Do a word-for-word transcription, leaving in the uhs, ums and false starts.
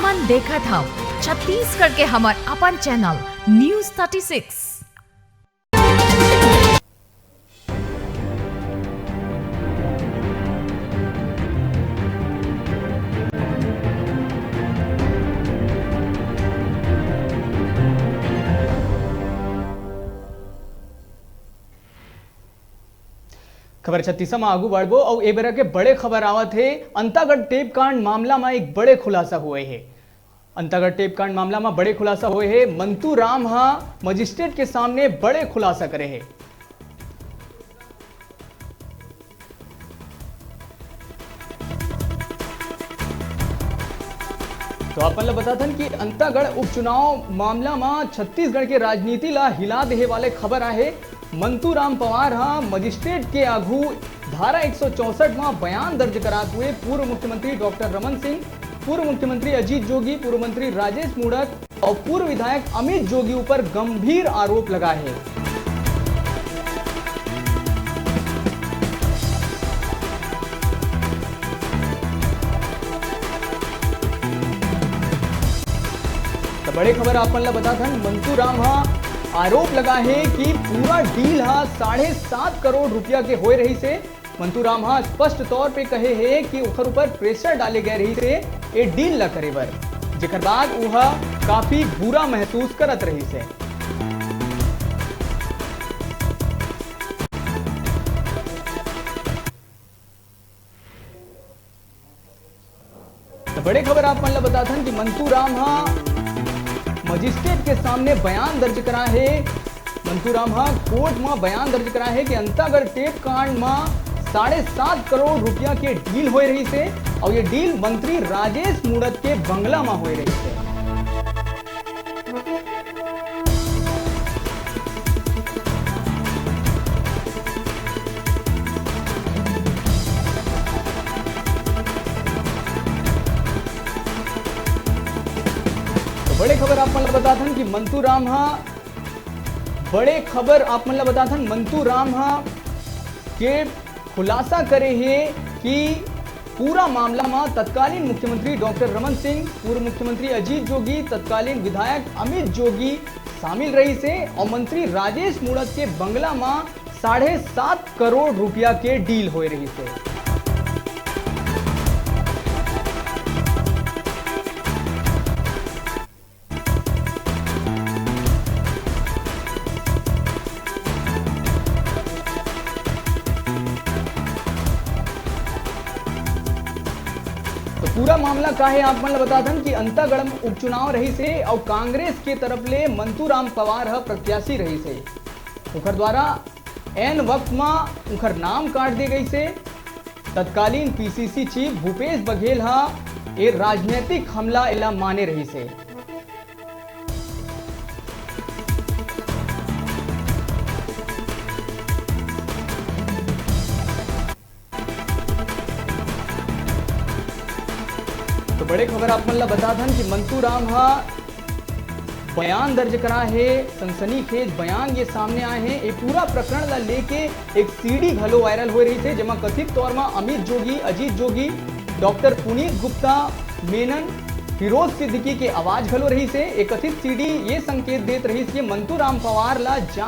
मन देखत हव छत्तीसगढ़ के हमर अपन चैनल न्यूज़ थर्टी सिक्स। खबर छत्तीसा म आगू बढ़बो अउ ए बेरा के बड़े खबर आवत हे। अंतागढ़ टेप कांड मामला म एक बड़े खुलासा होए हे। अंतागढ़ टेप कांड मामला म बड़े खुलासा होए हे। मंतू राम ह मजिस्ट्रेट के सामने बड़े खुलासा करे हे। तो आप मन ल बता थन कि अंतागढ़ उपचुनाव मामला म छत्तीसगढ़ के राजनीति ला हिला देहे वाले खबर आहे। मंतू राम पवार ह मजिस्ट्रेट के आघू धारा एक सौ चौसठ म बयान दर्ज करात हुए पूर्व मुख्यमंत्री डॉक्टर रमन सिंह, पूर्व मुख्यमंत्री अजीत जोगी, पूर्व मंत्री राजेश मूणत अउ पूर्व विधायक अमित जोगी ऊपर गंभीर आरोप लगाए हे। त बड़े खबर आप मन ल बता थन, मंतू राम ह आरोप लगा हे कि पूरा डील ह साढ़े सात करोड़ रुपया के होए रहिस हे। मंतू राम ह स्पष्ट तौर पे कहे हे कि ओखर ऊपर प्रेशर डाले गए रहिस हे ए डील ल करे बर, जेकर बाद ओह काफी बुरा महसूस करत रहिस हे। त बड़े खबर आप मन ल बता थन कि मंतू राम ह मजिस्ट्रेट के सामने बयान दर्ज करा हे। मंतू राम ह कोर्ट म बयान दर्ज करा हे कि अंतागढ़ टेप कांड म साढ़े सात करोड़ रुपया के डील होए रहिस हे अउ ये डील मंत्री राजेश मूणत के बंगला म होए रहिस हे। तो बड़े खबर आप मन ल बता थन कि मंतू राम ह, बड़े खबर आप मन ल बता थन, मंतू राम ह के खुलासा करे हे कि पूरा मामला म तत्कालीन मुख्यमंत्री डॉक्टर रमन सिंह, पूर्व मुख्यमंत्री अजीत जोगी, तत्कालीन विधायक अमित जोगी शामिल रहिस हे अउ मंत्री राजेश मूणत के बंगला म साढ़े सात करोड़ रुपया के डील होए रहिस हे। तो पूरा मामला का हे, आप मन ल बता दन कि अंतागढ़ म उपचुनाव रहिस हे अउ कांग्रेस के तरफ ले मंतूराम पवार ह प्रत्याशी रहिस हे। ओखर द्वारा ऐन वक्त म उंखर नाम काट दे गइस हे। तत्कालीन पीसीसी चीफ भूपेश बघेल ह ए राजनैतिक हमला एला माने रहिस हे। तो बड़े खबर आप मन ला बता दन कि मंतूराम ह बयान दर्ज करा हे, सनसनीखेज बयान ये सामने आए हे। ये पूरा प्रकरण ला लेके एक सीडी घलो वायरल होए रहिस हे, जेमा कथित तौर म अमित जोगी, अजीत जोगी, डॉक्टर पुनीत गुप्ता मेनन, फिरोज सिद्दीकी के आवाज घलो रहिस हे। ये कथित सीडी ये संकेत देत रहिस कि मंतूराम पवार ला जान